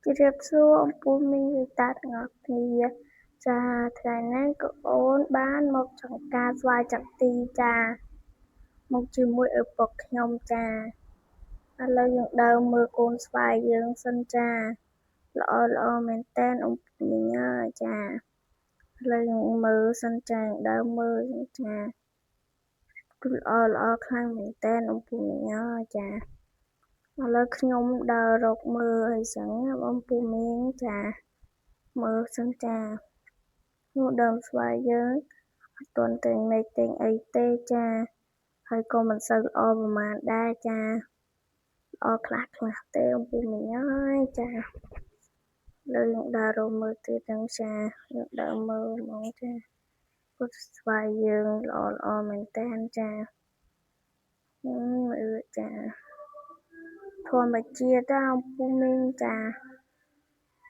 ជម្រាបសួរអំពូលមីងវិតាទាំងអស់គ្នាចាថ្ងៃនេះក៏អូនបានមកចង្ការស្វាយចន្ទីចាមកជាមួយឪពុកខ្ញុំចាឥឡូវយើងដើរមើលកូនស្វាយយើងសិនចាល្អល្អមែនតែនអំពូលមីងអើយចាឥឡូវយើងមើលសិនចាដើរមើលចាគឺល្អល្អខ្លាំងមែនតែនអំពូលមីងអើយចាឥឡូវខ្ញុំដើររកមើលអីចឹងបងពូមីងចាមើលសិនចានោះដើមស្វាយយើងអត់ទាន់ទិញមេឃទិញអីទេចាហើយក៏មិនសូវល្អប្រហែលដែរចាល្អខ្លះខ្លះទេបងពូមីងអើយចាលើយើងដើររកមើលទៀតចឹងចាយើងដើរមើលហ្មងចាពុទ្ធស្វាយយើងល្អល្អមែនតើចាមើលចាធម្មជាតិអំពូមីងចា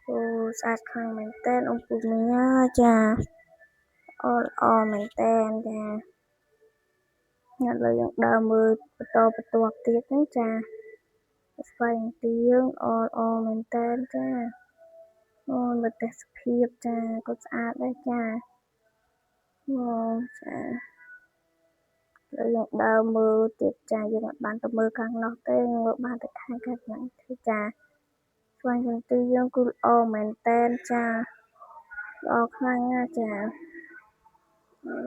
អូស្អាតខ្លាំងមែនតើអំពូមីងចាល្អល្អមែនតើចាឥឡូវយើងដើរមើលបន្តបន្ទាប់ទៀតហ្នឹងចាស្វែងទីយើងល្អល្អមែនតើចាអូមើលទេសភាពចាក៏ស្អាតដែរចាអូចាឥឡូវយើងដើរមើលទៀតចាយើងអត់បានទៅមើលខាងនោះទេមើលបានតែខាងខាងហ្នឹងទេចាស្វែងទីយើងគឺល្អមែនតើចាល្អខ្លាំងណាស់ចាឥ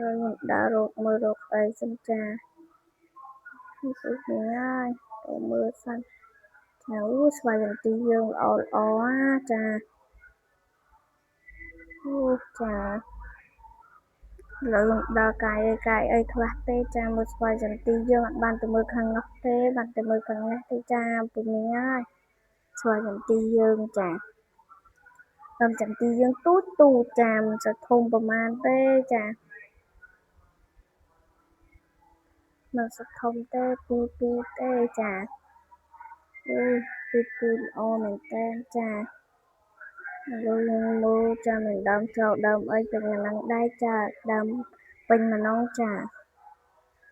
ឡូវខ្ញុំដើររកមើលរកអីសិនចានេះគឺហើយទៅមើលសិនចាអូស្វែងទីយើងល្អល្អណាចាអូចាឥឡូវដល់កាយអីកាយអីខ្លះទេចាមើលស្វ័យចន្ទីយើងអត់បានទៅមើលខាងនោះទេបានទៅមើលខាងនេះទេចាពុំមីងហើយស្វ័យចន្ទីយើងចាដើមចន្ទីយើងទូចទូចចាមិនសូវធំប្រហែលទេចាមិនសូវធំទេទូទូទេចាអឺទូទូល្អមែនតើចាឥឡូវយើងមើលចាមិនដើមចូលដើមអីទាំងហ្នឹងដែរចាដើមពេញម្នងចា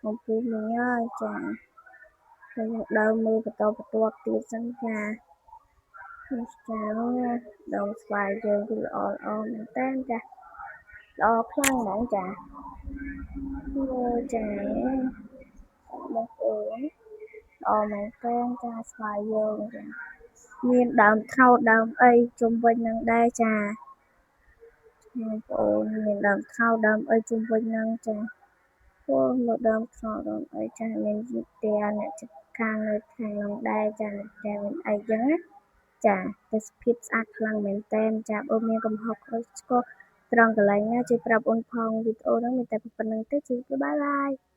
អំពូមីងហើយចាហើយយើងដើរមើលបន្តបន្ទាប់ទៀតសិនចានេះចាដើមស្វាយយើងគឺល្អល្អមែនតើចាល្អខ្លាំងហ្មងចាមើលចាបងប្អូនល្អមែនតើចាស្វាយយើងចាមានដើមត្នោតដើមអីជុំវិញនឹងដែរចាបងប្អូនមានដើមត្នោតដើមអីជុំវិញនឹងចាអូមើលដើមត្នោតដើមអីចាមានផ្ទះអ្នកជិតខាងនៅខាងនោះដែរចាអ្នកផ្ទះមានអីចឹងណាចាទេសភាពស្អាតខ្លាំងមែនតែនចាបើមានកំហុសខុសឆ្គងត្រង់កន្លែងណាជួយប្រាប់អូនផងវីដេអូហ្នឹងមានតែប៉ុណ្្នឹងទេជម្រាបលាបាយបាយ។